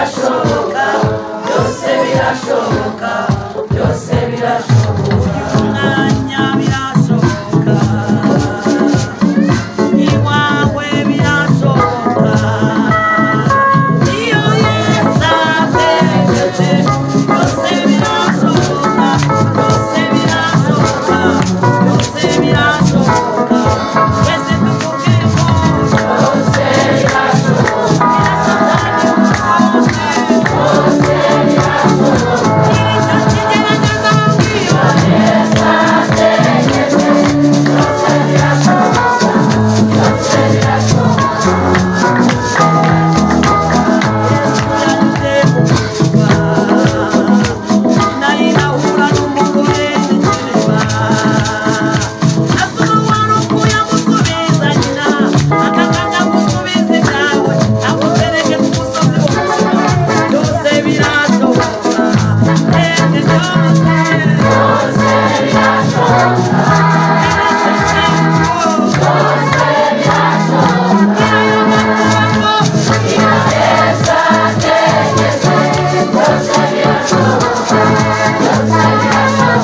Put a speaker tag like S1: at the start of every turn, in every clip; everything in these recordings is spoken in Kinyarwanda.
S1: Birashoboka, byose birashoboka, byose birashoboka. Umwanya birashoboka, iwawe birashoboka. Iyo Yesu ategetse, byose birashoboka, byose birashoboka, byose birashoboka. Twese tuvuge ngo
S2: Byose birashoboka.
S1: Byose
S2: birashoboka.
S1: Iyo
S2: Yesu ategetse, byose birashoboka, byose birashoboka. Byose birashoboka. Byose birashoboka. Iyo Yesu ategetse, byose birashoboka, byose birashoboka,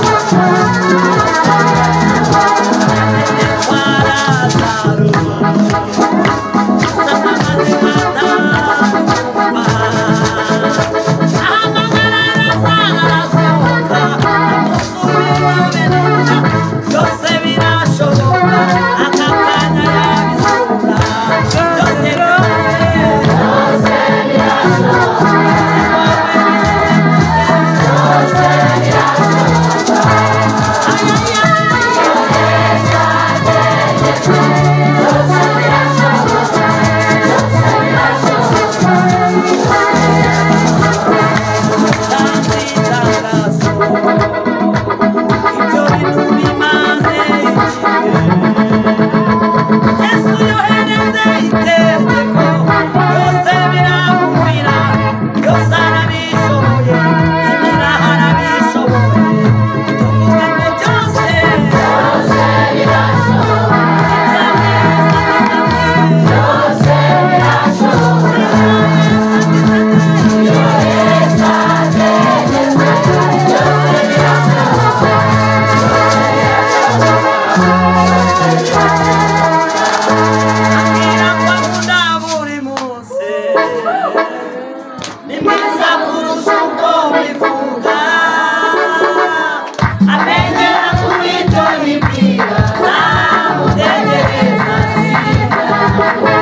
S2: byose birashoboka. Byose birashoboka. Byose birashoboka. Iyo Yesu ategetse, byose birashoboka, byose birashoboka,
S1: Ibyo bintu bimaze Yesu yohereze itegeko, byose biramubwira, byose arabishoboye, ibiraha arabishoboye, tuvuge ngo byose,
S2: byose birashoboka. Byose birashoboka. Iyo Yesu ategetse, byose birashoboka, byose birashoboka, byose birashoboka.
S1: Ambwira ko akunda buri munsi, ni mwiza kurusha uko mbivuga, amenyera kuri ibyo nibwira, nzamutegereza sinda.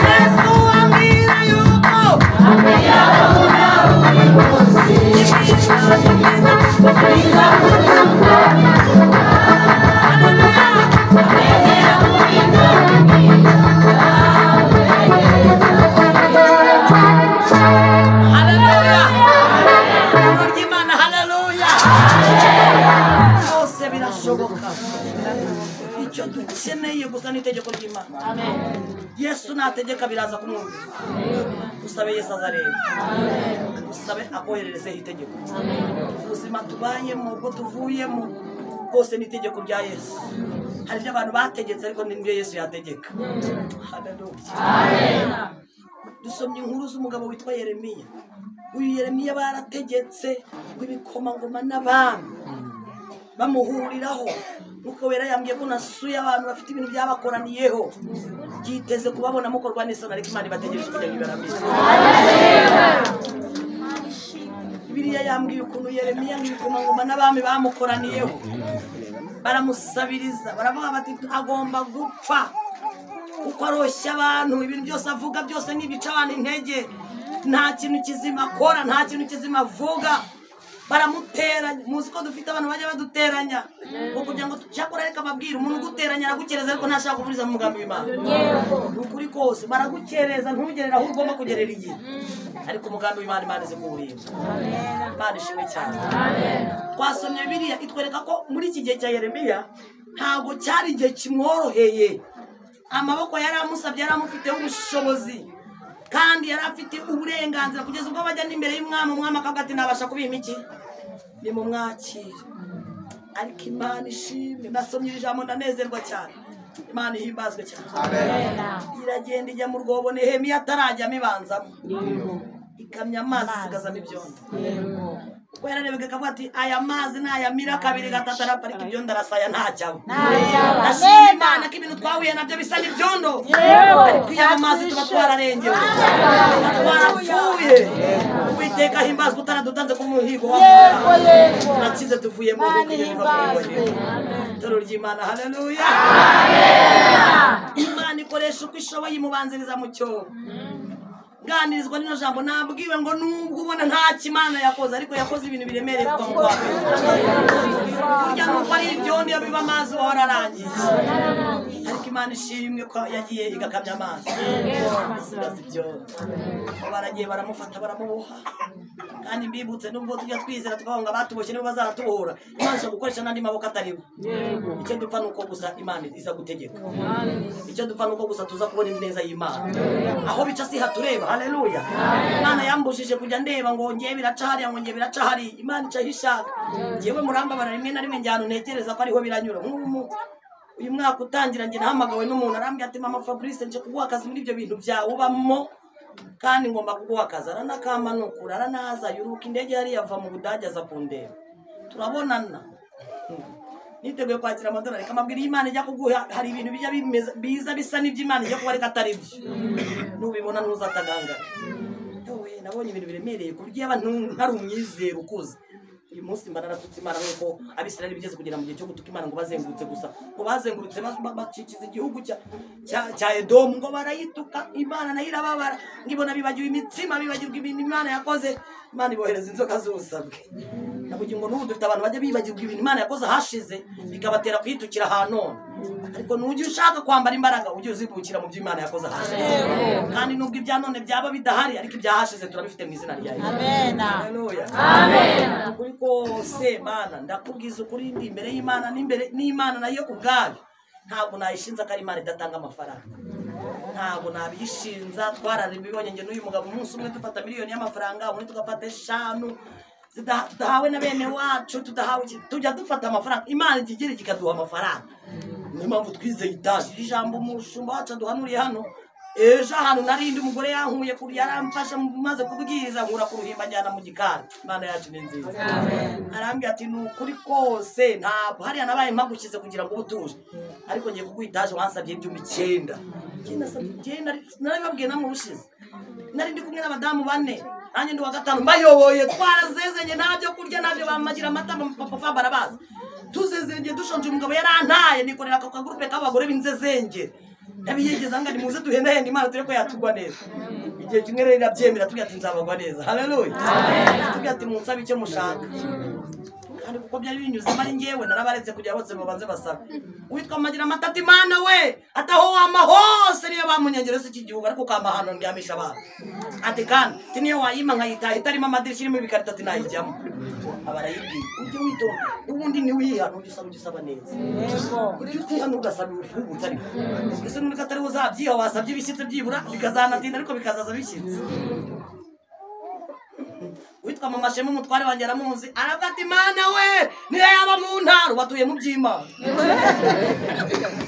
S1: Yesu ambwira yuko
S2: Ambwira ko akunda buri munsi,
S1: ni mwiza, ni mwiza,
S2: mwiza kurusha uko mbivuga. Amenyera kuri ibyo nibwira, nzamutegereza sinda.
S1: Haleluya! Ijambo ry'Imana, haleluya! Byose birashoboka. Icyo dukeneye gusa ni itegeko ry'Imana. Yesu nategeka biraza kumwumvira. Usabe Yesu azareba. Usabe akohererezeho itegeko. Ubuzima tubayemo, ubwo tuvuyemo, bwose ni itegeko rya Yesu. Hari ibyo abantu bategetse ariko ni ibyo Yesu yategeka. Haleluya! Dusomye inkuru z'umugabo witwa Yeremiya. Uyu Yeremiya barategetse ngo ibikomangoma n'abami bamuhuriraho. Nkuko wera yambwiye ko nasuye abantu bafite ibintu byabakoraniyeho, byiteze kubabona mukorwa n'isoni, ariko Imana ibategereje kugira ngo ibaramire. Bibiliya yambwiye ukuntu Yeremiya ngo ibikomangoma n'abami bamukoraniyeho, baramusabiriza, baravuga bati agomba gupfa kuko aroshya abantu, ibintu byose avuga byose ni ibica abantu intege, nta kintu kizima akora, nta kintu kizima avuga. Baramuteranya. Muzi ko dufite abantu bajya baduteranya ngo kugira ngo cyakora, reka babwire, umuntu uguteranya aragukereza ariko ntashaka kuburiza mu mugambi w'Imana. Ni ukuri kose baragukereza ntugerere aho ugomba kugerera igihe, ariko umugambi w'Imana, Imana izi kuwurinda. Imana ishimwe cyane. Twasomye Bibiliya itwereka ko muri iki gihe cya Yeremiya ntabwo cyari igihe kimworoheye. Amaboko yari amusabye, yari amufiteho ubushobozi kandi yari afite uburenganzira, kugeza ubwo bajya n'imbere y'umwami, umwami akavuga ati nabasha kubima iki, nimumwakire. Ariko Imana ishimwe, nasomye iri jambo ndanezerwa cyane. Imana ihimbazwe cyane. Iragenda ijya mu rwobo Nehemiya atarajyamo, ibanzamo. Ikamya amazi isigazamo ibyondo. Kuko yararebaga akavuga ati aya mazi nayamira kabiri gatatu arapfa, ariko ibyondo arasaya ntacyaba. Ndashima Imana ko ibintu twahuye nabyo bisa n'ibyondo, ariko iyo amazi tuba twararengewe, tuba twarapfuye. Uwiteka ahimbazwe utaradutanze ku muhigo w'amahanga. Turakize tuvuye mu bihugu. Itorero ry'Imana, haleluya. Imana ikoresha uko ishoboye imubanziriza mu cyobo. Nganirizwa n'ino jambo nabwiwe ngo nubwo ubona nta kimana yakoze, ariko yakoze ibintu biremereye kuva mu kwa mbere. Burya nuko ari ibyondo iyo biba amazi uba wararangiye, ariko Imana ishimwe ko yagiye igakamya amazi isigaza ibyondo. Baragiye baramufata baramuboha. Kandi mbibutse nubwo tujya twizera tukavuga ngo abatuboshye nibo bazaratubohora, Imana ishobora gukoresha n'andi maboko ataribo. Icyo dupfa nuko gusa Imana iza gutegeka. Icyo dupfa nuko gusa tuza kubona ineza y'Imana. Aho bica si hatureba. Haleluya. Imana yambujije kujya ndeba ngo ngiye biraca hariya, ngo ngiye biraca hariya. Imana ica aho ishaka. Njyewe murambabara rimwe na rimwe njyana ntekereza ko ariho biranyura. Nk'ubu uyu mwaka utangira njye nahamagawe n'umuntu arambwira ati mama Fabrice nje kuguha akazi muri ibyo bintu byawe ubamo, kandi ngomba kuguha akazi. Aranakamanukura aranaza yuruka indege yari yava mu Budage aza kundeba, turabonana. Niteguye kwakira amadolari. Kamabwira Imana ijya kuguha, hari ibintu bijya bimeze biza bisa n'iby'Imana ijya kuba ariko atari byo. Nubibona ntuzatagangara. Yewe nabonye ibintu biremereye ku buryo yaba ntari umwizero ukuze. Uyu munsi mba naratutse Imana nk'uko Abisirayeli bigeze kugera mu gihe cyo gutuka Imana ngo bazengurutse gusa, ngo bazengurutse bakikiza igihugu cya Edomu, ngo barayituka Imana nayo irababara, ngo ibona bibagiwe imitsima, bibagirwa ibintu Imana yakoze. Imana ibohereza inzoka z'ubusabwe. Nakugira ngo n'ubu dufite abantu bajya bibagirwa ibintu Imana yakoze hashize, bikabatera kwitukira ahantu. Ariko nujya ushaka kwambara imbaraga ujye uzibukira mu byo Imana yakoze hashize. Kandi nubwo ibya none byaba bidahari, ariko ibyahashize turabifite mu izina rya Yesu.
S2: Amen.
S1: Haleluya.
S2: Amen.
S1: Ukuri kose Mana ndakubwiza ukuri, ndi imbere y'Imana n'imbere n'Imana nayo ubwayo. Ntabwo nayishinza ko ari Imana idatanga amafaranga. Ntabwo nabishinza, twararibibonye njye n'uyu mugabo umunsi umwe dufata miliyoni y'amafaranga, ubundi tugafata 5 tudahawe na bene wacu, tudahawe tujya dufata amafaranga. Imana ikigira kikaduha amafaranga. Niyo mpamvu twizeye itaje. Ijambo umushumba wacu aduhanuriye hano ejo ahantu narindi umugore yankuye kuri yaramfasha maze kubwiriza nkura ku ruhimba njyana mu gikari. Imana yacu ni nziza. Arambwira ati ni ukuri kose ntabwo hariya nabaye mpagushyize kugira ngo ubutuje, ariko ngiye kuguha itaje wansabye ibyumba 9. Narabibabwiye namwe ubushize. Nari ndi kumwe n'abadamu 4, nanjye ndi wa 5 mbayoboye, twarazezenye nta byo kurya ntabyo bamagira amata papa Fab arabazi. Tuzezenge dushonje, umugabo yarantaye nikorera ako kagurupe k'abagore b'inzezenge. Nabiyegeza ngo nimuze duhendahenda Imana turebe ko yatugwa neza. Igihe kimwe rero irabyemera tubwira ati nzabagwa neza. Haleluya. Tubwira ati munsabe icyo mushaka. Kandi kuko byari binyuzemo ari njyewe narabaretse kugira bose babanze basabe. Uwitwa Magira Amata ati Mana we, ataho wama hose niyo bamunyengere se iki gihugu, ariko ukamba ahantu ndyamisha abantu. Ati kandi ati niyo wayima nkayitaha itarimo amadirishya irimo ibikarito ati nayijyamo. Abarayibwiye ujye witonda, ubundi ni wihana ujye usaba, ujye usaba neza. Ujye utihana ugasaba ubutse, ariko ese n'undi atari uzabyiha wasabye ibishyitsi byibura bikazanatinda ariko bikazaza bishyitse. Witwa mama Shema umutware wanjye aramuzi, aravuga ati Mana we niyo yaba mu ntara batuye mu by'Imana.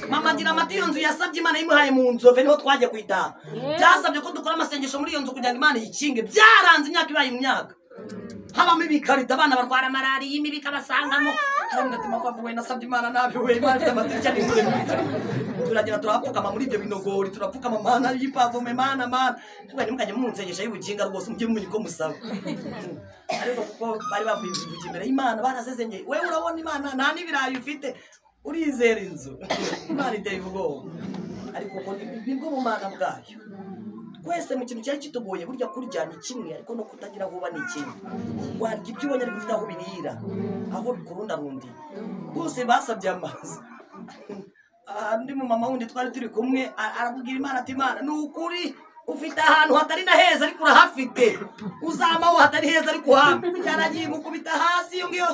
S1: Mama agira amata iyo nzu yasabye Imana yimuhaye mu nzove niho twajya kuyitaha. Byasabye ko dukora amasengesho muri iyo nzu kugira ngo Imana yikinge. Byaranze imyaka ibaye imyaka. Habamo ibikarito abana barwara malariya imibi ikabasangamo. Aravuga ati mama we nasabye Imana nabi we, Imana ifite amadirishya n'inzure mu bikarito. Turagera turapfukama muri ibyo binogori, turapfukama Mana y'ipavome, Mana Mana. Tuvuga ntimukajye munsengesha y'ubuginga rwose, mujye mumenya uko musaba. Ariko kuko bari bavuye imbere y'Imana barasezengeye, wewe urabona Imana nta n'ibirayi ufite urizera inzu. Imana iteye ubwoba. Ariko nibwo bumana bwayo. Twese mu kintu cyari kitugoye burya kurya ni kimwe, ariko no kutagira aho uba ni ikindi. Warya ibyo ubonye ariko ufite aho ubirira, aho bikurundarundi. Bose basabye amazi. Undi mumama wundi twari turi kumwe arabwira Imana ati Imana ni ukuri ufite ahantu hatari na heza ariko urahafite, uzama aho hatari heza ariko uhambe. Yaragiye mukubita hasi iyo ngiyo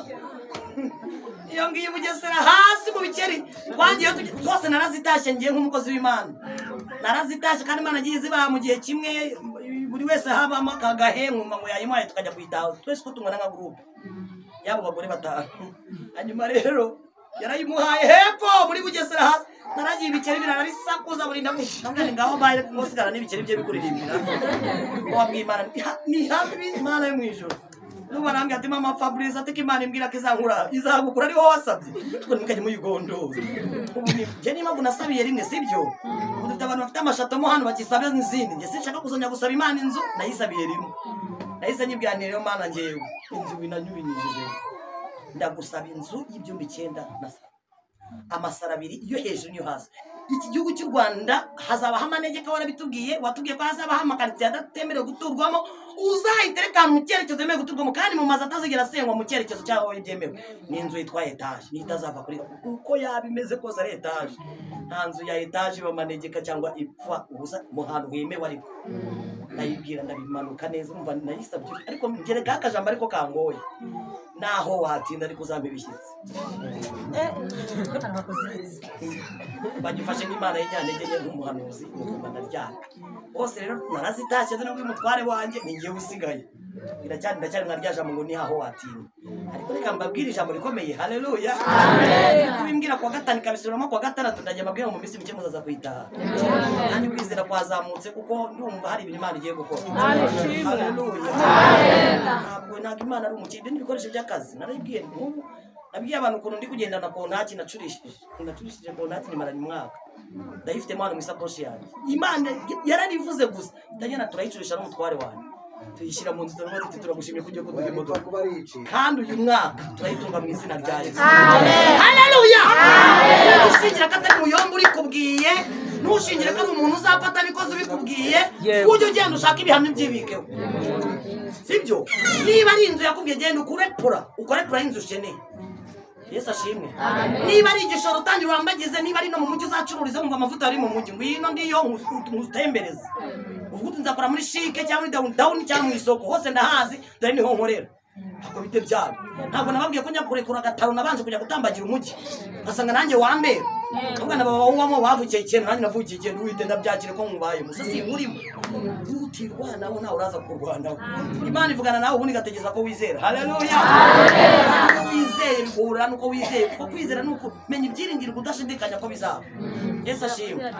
S1: iyo ngiyo Bugesera hasi mu bikeri. Twagiye twose narazitashye ngiye nk'umukozi w'Imana, narazitashye kandi Imana agiye zibaha mu gihe kimwe, buri wese habamo akagahe nkumva ngo yayimuhaye tukajya kuyitaho twese uko tungana nka groupe y'abo bagore 5. Hanyuma rero Yarayimuhaye hepfo muri Bugesera hasi. Naragiye ibikeri birarabisakuza burinda mwishanga ngaho baye ngosigara n'ibikeri bye bikuririmbira. Wabwiye Imana ni habi Imana yo mwijoro. Nuba nambye ati mama Fabrice ati Imana imbwira ko izankura izagukura ari wowe wasabye. Tuko nimukajye muyigondo. Ubu ni je niba nasabiye rimwe sibyo. Dufite abantu bafite amashato mo hano bakisabye n'izindi. Nge sinshaka kuzongera gusaba Imana inzu nayisabiye rimwe. Nahise nyibwanira yo Mana ngewe inzu binanyubinijije. Ndagusaba inzu y'ibyumba 9 na amasara abiri iyo hejuru niyo hasi. Iki gihugu cy'u Rwanda hazabaho amanegeka warabitubwiye, watubwiye ko hazabaho amakaritsiye adatemerewe guturwamo, uzayitereka mu cyerekezo yemewe guturwamo kandi mu mazu atazigera asengwa mu cyerekezo cyaho byemewe. Ni inzu yitwa etage, ni itazava kuri uko yaba imeze kose ari etage. Nta nzu ya etage iba amanegeka cyangwa ipfa ubusa mu hantu hemewe ariko. Ndayibwira ndabimanuka neza umva nayisabye ariko ngereka akajambo ariko kangoye. Naho watinda ariko uzambe bishyitsi. Bagifashe n'Imana y'inyanege nke nk'umuhanuzi mukumva ndaryana. Bose rero narazitashye dore ngo umutware wanjye ni ngiye usigaye. Iracyari ndacyari mwarya jambo ngo ni aho watinda. Ariko reka mbabwire ijambo rikomeye. Haleluya. Amen. Kubimbwira kwa gatanu kabisubiramo kwa gatandatu ndagiye mbabwira mu minsi mike muzaza kwitaha. Kandi kwizera kwazamutse kuko ndumva hari ibintu Imana igiye gukora. Haleluya. Ntabwo ntabwo Imana ari umukire n'ibikoresho by'akazi. Narabibwiye nk'ubu nabwiye abantu ukuntu ndi kugendana kontaki nacurishije. Nacurishije kontaki nimaranye umwaka. Ndayifite hano mu isakoshi yanjye. Imana yararivuze gusa. Ndagenda turayicurisha n'umutware wanjye. Tuyishyira mu nzu turavuga turagushimye kujya kuduha imodoka. Kandi uyu mwaka turayitunga mu izina rya Yesu. Amen. Haleluya. Amen. Ushingira ko atari muyombo uri kubwiye, ntushingira ko ari umuntu uzapfa atabikoze ubikubwiye, ujye ugenda ushaka ibihamya byibikeho. Sibyo? Niba ari inzu yakubwiye genda ukore pura, ukore pura y'inzu ukeneye. Yesu ashimwe. Niba ari igishoro utangira urambagize, niba ari no mu mujyi uzacururiza wumva amavuta ari mu mujyi, ngwino ndiyo nkutembereze. Uvuga uti nzakora muri shike cyangwa muri down cyangwa mu isoko hose ndahazi dore niho nkorera. Ako bite byabo. Ntabwo nababwiye ko njya kurekura agataro nabanje kujya gutambagira umujyi. Ngasanga nanjye wambera. Ahubwo na baba wubamo bavukiye ikintu nanjye navukiye ikintu wite ndabyakire ko nkubaye. Musa si nkurimo. Utirwanaho nawe uraza kurwanaho. Imana ivugana nawe ubundi igategeza ko wizera. Haleluya. Amen. Wizeye bihura nuko wizeye. Kuko kwizera nuko menya ibyiringiro kudashidikanya ko bizaba. Yesu ashimwe.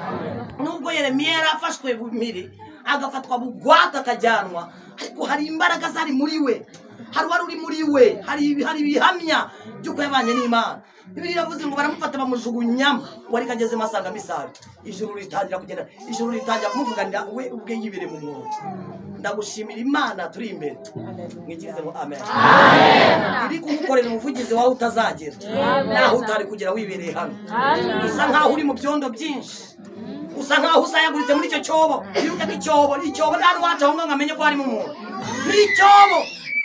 S1: Nubwo Yeremiya yarafashwe bumiri agafatwa bugwata akajyanwa, ariko hari imbaraga zari muri we. Hari wari uri muri we, hari ibihamya by'uko yabanye n'Imana. Bibiliya iravuze ngo baramufata bamujugunyamo, wari kageze masanga misari. Ijuru ritangira kugenda, ijuru ritangira kumuvuganira we ubwe yibere mu mwobo. Ndagushimira Imana turi imbere. Mwikirize ngo amen. Amen. Iri kugukorera umuvugizi wawe utazagera. Naho utari kugera wibereye hano. Usa nkaho uri mu byondo byinshi. Usa nkaho usayaguritse muri icyo cyobo. Wibuke ko icyobo, icyobo nta waca aho ngo amenye ko harimo umuntu. Ni icyobo.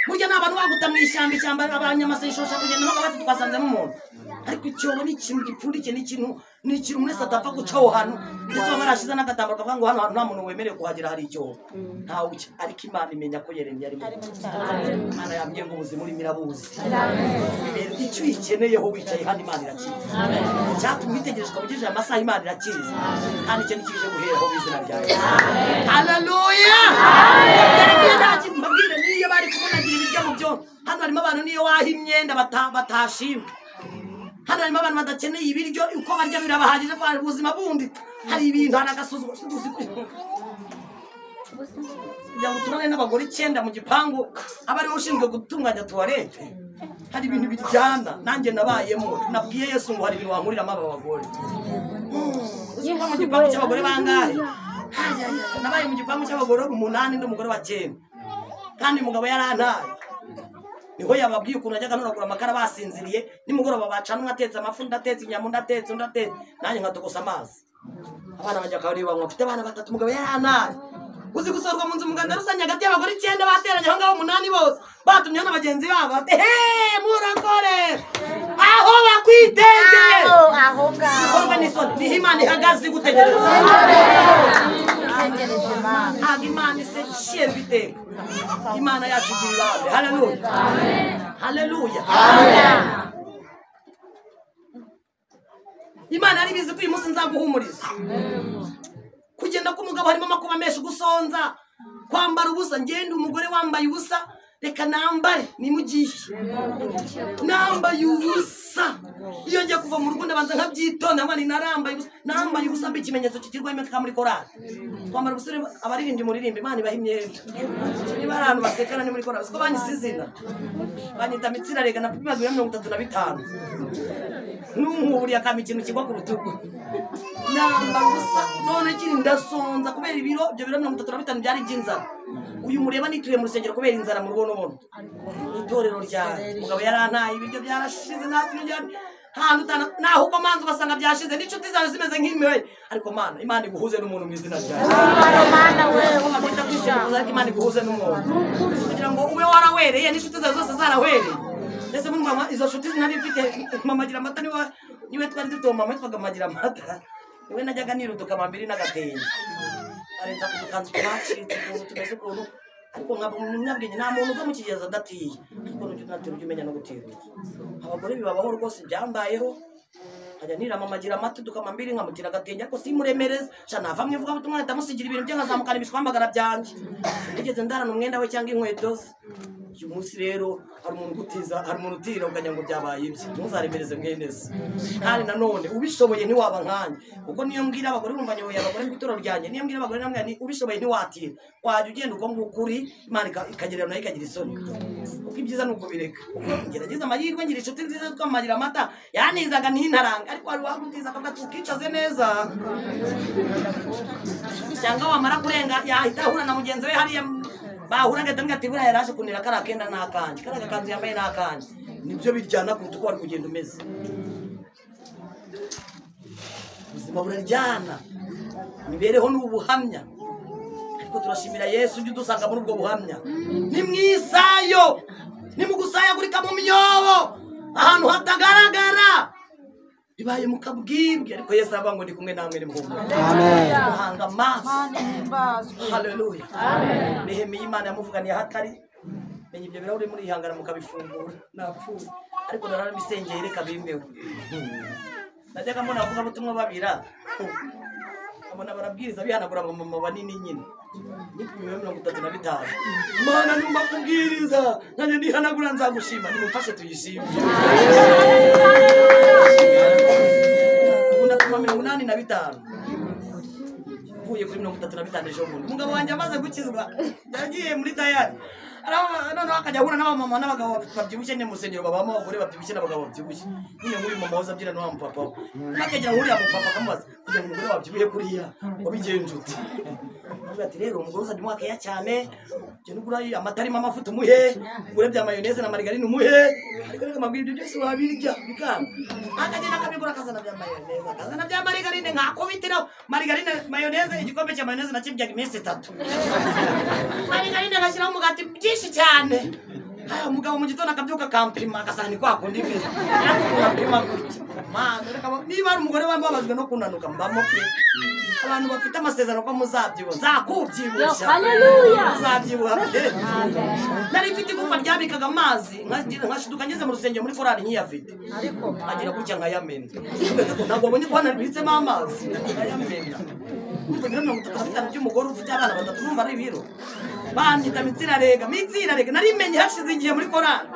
S1: Burya n'abantu baguta mu ishyamba ishyamba abanyamasesho bashaka kugenda bati twasanzemo umuntu. Ariko icyobo ni ikintu gipfundikiye, ni ikintu umuntu wese atapfa gucaho hano. Ndetse baba barashize n'agatambaro kavuga ngo hano hantu nta muntu wemerewe kuhagera hari icyobo. Ntawe uca. Ariko Imana imenya ko Yeremiya ari mu Imana yambwiye ngo ubuzima urimo irabuzi. Icyo uyikeneyeho wicaye hano Imana irakizi. Icyatumye witegereje ukaba ugejeje amasaha Imana irakizi. Kandi icyo nikije guheraho mu izina rya Yesu. Haleluya. Yeremiya nta kintu mbabwire, niyo bari kumunagira ibiryo mu byo. Hano harimo abantu niyo waha imyenda batashima. Hano harimo abantu badakeneye ibiryo, uko barya birabahagije ko hari ubuzima bundi. Hari ibintu, hari agasuzuguro. Kugira ngo turane n'abagore 9 mu gipangu, aba ariwe ushinzwe gutunganya tuwarete. Hari ibintu biryana, nanjye nabayemo. Nabwiye Yesu ngo hari ibintu wankuriramo aba bagore. Uzi ko mu gipangu cy'abagore bangahe? Nabaye mu gipangu cy'abagore 8 ndi umugore wa 9. Kandi umugabo yarantaye. Niho yababwiye ukuntu ajyaga ntoragura amakara basinziriye, nimugoroba bacana umwe atetse amafu, undi atetse inyama, undi atetse, undi atetse, nanjye nkatogosa amazi. Abana bajya kareba ngo mfite abana 3 umugabo yarantaye. Uzi gusorwa mu nzu muganda rusange hagati y'abagore 9 bateranye aho ngaho 8 bose batumye na bagenzi babo bati he murakore aho bakwitegeye
S2: aho ngaho.
S1: Bikorwa n'isoni, niho Imana ihagaze igutegereje. Ntabwo Imana isekera ibiteka. Imana yacu igira ibambe. Haleluya. Haleluya. Imana yari ibizi ko uyu munsi nzaguhumuriza. Kugenda k'umugabo harimo amakuba menshi, gusonza, kwambara ubusa. Ngende umugore wambaye ubusa, reka nambare nimugiye. Nambaye ubusa. Iyo ngiye kuva mu rugo ndabanza nkabyitonda, mani narambaye ubusa, nambaye ubusa mbi ikimenyetso kigirwa imeka muri korali. Twambara ubusa abaririmbyi muririmbe, Imana ibaha imyenda. Niba ari ahantu basekana ni muri korali, siko banyise izina. Banyita Mitsirarega na pimaze 35. N'unkuburiye akampa ikintu kigwa ku rutugu. Nambara ubusa none kiri ndasonza kubera ibiro, ibyo biro 35 byari iby'inzara. Uyu mureba nituye mu rusengero kubera inzara mu rubonobono. Itorero ryanjye umugabo yarantaye, ibiryo byarashize, nta kintu byari hantu utana naho uko manzi ugasanga byashize n'inshuti zawe zimeze nk'imwe. Ariko Mana, Imana iguhuze n'umuntu mu izina ryawe.
S2: Mana we
S1: Kwita kwisimbuza, ariko Imana iguhuze n'umuntu kugira ngo ube warawereye n'inshuti zawe zose zarawereye. Ndetse muri mama izo nshuti nari mfite, mama agira amata, niwe twari dufite mama witwaga Magira Amata, niwe najyaga niruduka mambiri n'agatenge arenza ku dukanzu twacitse ukuntu tumeze ukuntu. Ariko nkaba umunyabwenge, nta muntu uva mu kigezi adatiye. Ariko nujya unatira ujye umenya no gutiruka. Abagore bibabaho rwose, byambayeho. Nkajya nira mama agira amata dukama mbiri nkamutira agatenge, ariko simuremereza sha nava mu ivugabutumwa nkahita musigira ibintu bye nkazamukana ibishwambagara byanjye. Sinigeze ndarana umwenda we cyangwa inkweto ze. Uyu munsi rero hari umuntu ugutiza, hari umuntu utira ukagira ngo byabaye ibye. Ntuzaremereze mwene se. Kandi nanone ubishoboye ntiwaba nkanjye, kuko niyo mbwira abagore, urumva nyoboye abagore mu itorero ryanjye, niyo mbwira abagore namwe ni ubishoboye ntiwatira, wajya ugenda uko nguko uri, Imana ikagerera nayo ikagira isoni. Kuko ibyiza ni ukubireka. Kuko ngerageza amahirwe ngira inshuti nziza yitwa Magira Amata, yanizaga ntintaranga, ariko hari uwagutiza akavuga ati ukicaze neza, cyangwa wamara kurenga yahita ahura na mugenzi we hariya bahura agahita ambwira ati buriya yaraje kunira kariya kenda ni akanjye, kariya gakanzu yambaye ni akanjye. Nibyo biryana kuruta uko wari kugenda umeze. Ubuzima buraryana, imibereho ni ubuhamya. Ariko turashimira Yesu ujya udusanga muri ubwo buhamya. Ni mu isayo, ni mu gusayagurika mu myobo, ahantu hatagaragara, bibaye mu kabwibwe, ariko Yesu aravuga ngo ndi kumwe namwe nimuhumure.
S3: Amen.
S1: Muhanga amaso.
S2: Mana ihimbazwe.
S1: Haleluya. Nehemiya Imana yamuvuganiye ahatari. Menya ibyo birahuri murihangana mukabifungura. Napfuye. Ariko narabisengeye reka bimbeho. Najyaga mbona abavugabutumwa babira. Abona barabwiriza bihanagura ngo mama banini nyine. Nipimye 35. Mana numva kubwiriza, nanjye ndihanagura nzagushima, nimumfashe tuyishime. Ubu ndapima 85. Mvuye kuri 35 ejo bundi. Umugabo wanjye amaze gukizwa, yagiye muri dayari. Noneho akajya ahura n'abamama n'abagabo babyibushye nyine mu rusengero babamo abagore babyibushye n'abagabo babyibushye. Nyine nk'uyu mama waza abyina n'uwa mupapa we. Akagera nk'uriya mupapa akamubaza, kugira ngo umugore wabyibuhe kuriya wabigenje ute? Aravuga ati rero umugore uzajya umuha keya cyane, ugende ugura amata arimo amavuta umuhe, ugure bya mayoneze na marigarine umuhe, ariko reka mbabwire ibyo byose wabirya bikanga. Akagenda akabigura akazana bya mayoneze, akazana bya marigarine nkakubitiraho marigarine, mayoneze, igikombe cya mayoneze nakiryaga iminsi 3. Marigarine agashyiraho umugati byinshi cyane. Umugabo mu gitondo akabyuka akampima agasanga ni kwa kundi imeze. Akampima gutya. Mana, reka niba ari umugore wambabajwe no kunanuka mbamo pe. Abantu bafite amasezerano ko muzabyibuha, nzakubyibushya.
S2: Haleluya.
S1: Muzabyibuha pe. Nari mfite igufwa ryabikaga amazi, nkashiduka ngeze mu rusengero muri korali nkiyafite.
S2: Ariko
S1: Agira gutya nkayamena. Ntabwo wabonye ko hano bibitsemo amazi, nkayamena. Numva ibiro 35 by'umugore ufite abana batatu, numva ari ibiro. Banyita Mitsirarega, Mitsirarega, narimenye hashize igihe muri korali.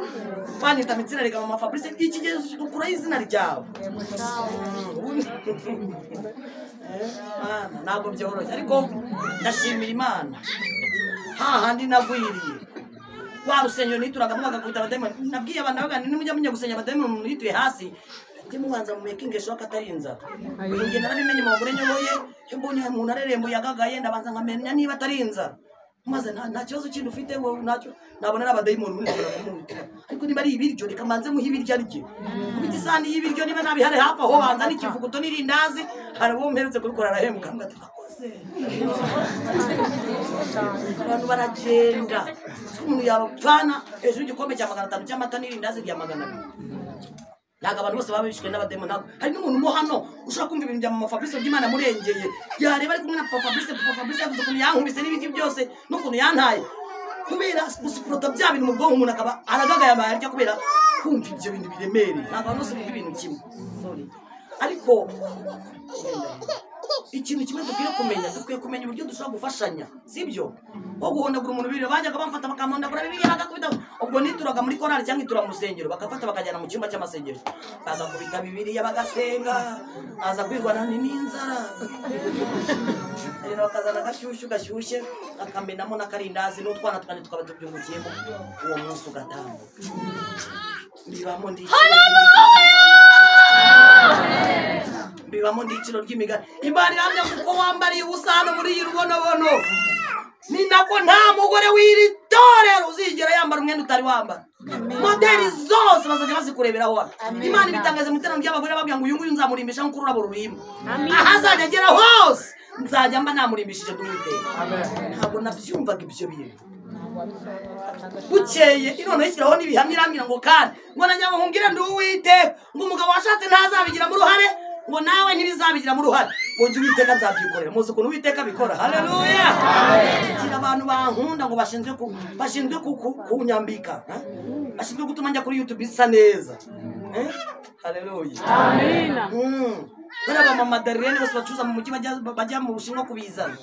S1: Banyita Mitsirarega mama Fabrice, ikigezi ukuraho izina ryawe. Mana, ntabwo byoroshye, ariko ndashimira Imana. Hahandi nagwiriye. Wa rusengero nituragamo bagakubita abadayimoni. Nabwiye abantu bavuga nti nimujya mujya gusenya abadayimoni umuntu yituye hasi, mujye mubanza mu making sure ko atari inzara. Njye narabimenye mu bagore nyoboye, iyo mbonye umuntu arerembuye agagaye ndabanza nkamenya niba atari inzara. Maze nta kibazo kindi ufite wowe ntacyo, nabona ari abadayimoni ubundi nkabona kumwita. Ariko niba ari ibiryo reka mbanze muhe ibiryo arye. Kubita isahani y'ibiryo niba nabihari hafi aho banza n'ikivuguto n'irindazi, hari uwo mperutse kubikora arahembwa mbwa ati urakoze. Abantu baragenda. Umuntu yabapfana hejuru y'igikombe cya 500 cy'amata n'irindazi rya 200. Ntabwo abantu bose baba bishwe n'abadayimoni, ntabwo. Hari n'umuntu mo hano ushobora kumva ibintu bya mama Fabrice by'Imana amurengeye, yareba ari kumwe na papa Fabrice, papa Fabrice yavuze ukuntu yankubise n'ibiki byose n'ukuntu yantaye. Kubera gusuporota bya bintu mu bwonko umuntu akaba aragagaye abaye arya kubera kumva ibyo bintu biremereye. Ntabwo abantu bose bumva ibintu kimwe. Sorry. Ariko Ikintu kimwe dukwiye kumenya, dukwiye kumenya uburyo dushobora gufashanya, sibyo? Nko guhondagura umuntu bibiri, bajyaga bamfata bakampondagura bibiri bagakubita. Ubwo nituraga muri korali cyangwa itura mu rusengero, bagafata bakajyana mu cyumba cy'amasengesho, bagakubita bibiriya bagasenga, aza kwirwana n'inzara. Rero bakazana agashyushyu gashyushye akamenamo n'akarindazi n'utwana twanje tukaba tubyungukiyemo, uwo munsi ugatambuka. Mbibamo mbibamo ndiciro ry'imigani. Imana iramya kuko wambariye ubusa hano muri iyi rubonobono, ni nako nta mugore w'iri torero uzigera yambara umwenda utari wambara. Modeli zose bazajya bazikureberaho hano. Imana ibitangaza mu iteraniro ry'abagore babwira ngo uyu nguyu nzamurimbisha nk'uko ururabo rurimba, aho azajya agera hose nzajya mba namurimbishije nd'Uwiteka. Ntabwo nabyumvaga ibyo bintu. Bukeye inone ishyiraho n'ibihamya irambwira ngo kandi ngo najya ngo nkubwire ndi Uwiteka, ngo umugabo washatse ntazabigiramo uruhare, ngo nawe ntibizabigiramo uruhare, ngo njye Uwiteka nzabyikorera. Muzi ukuntu Uwiteka abikora. Haleluya. Gira abantu bankunda ngo bashinzwe kunyambika, bashinzwe gutuma njya kuri YouTube isa neza. Haleluya.
S3: Amina.
S1: Bariya ba mama Darlene bose bacuruza mu mujyi bajya mu Bushinwa kubizana.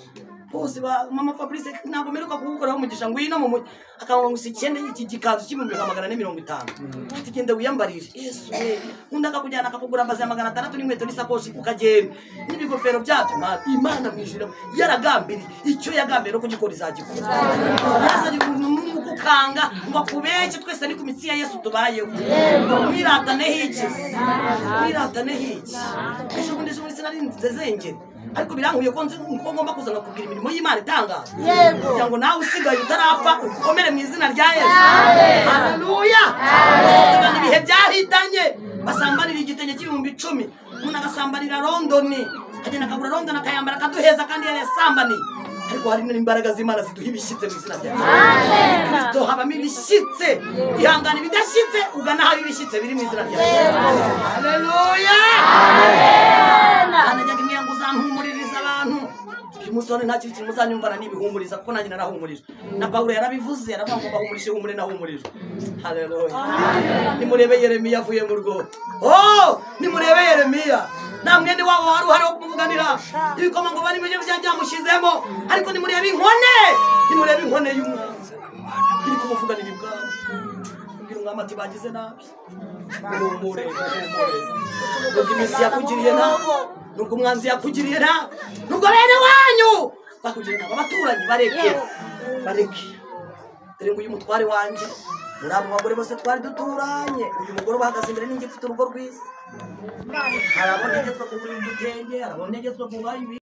S1: Bose ba mama Fabrice ntabwo mperuka kugukoraho umugisha, ngwino mu mujyi akanga ngo icyenda iki gikanzu cy'ibihumbi 450, ati genda wiyambarire. Yesu we, undi akakujyana akakugura ambazi ya 600 n'inkweto n'isakoshi ukagenda n'ibigofero byabyo. Imana mu ijuru yaragambiriye icyo yagambiriye no kugikora izagikora. Yazanye umuntu n'umugukanga ngo akubeke, twese ni ku mitsi ya Yesu tubayeho. Mwirataneho iki? Mwirataneho iki? Ejo bundi sinari nzezengere, ariko birankuye ko nzi ko ngomba kuza ngakubwira imirimo y'Imana itangaza, kugira ngo nawe usigaye utarapfa ukomere mu izina rya Yesu. Haleluya. Abantu ibihe byahitanye basambanira igitenge cy'ibihumbi 10, umuntu agasambanira Londoni, agenda akagura Londoni akayambara akaduheza kandi yarasambaniye. Ariko hari n'imbaraga z'Imana ziduha ibishyitse mu izina rya Yesu Kristo. Habamo ibishyitse, ihangane ibidashyitse ugana aho ibishyitse biri mu izina rya Yesu. Haleluya. Anajyaga imwe ngo uzampumuririza abantu. Uyu munsi none nta kintu muzanyumvana n'ibihumuriza, kuko nanjye narahumurije. Na Pawulo yarabivuze, aravuga ngo bahumurishe humure nahumurije. Haleluya. Nimurebe Yeremiya avuye mu rwobo. Oh, nimurebe Yeremiya. Nta mwene wabo wari uhari wo kumuvuganira. Ibikomangoma n'ibyo byamushyizemo, ariko nimurebe inkone, nimurebe inkone y'umwanzi iri kumuvuganira ibwami. Ubwira umwami ati bagize nabi. Humure, humure. Nubwo iminsi yakugiriye nabi, nubwo umwanzi yakugiriye nabi, nubwo bene wanyu bakugiriye nabi, abaturanyi bareke, bareke. Dore ngo uyu mutware wanjye, muri abo bagore bose twari duturanye, uyu mugore ubahagaze imbere ninjye mfite urugo rwiza. Hari abo ntegetswe kugura udutenge, hari abo ntegetswe kubaha ibi.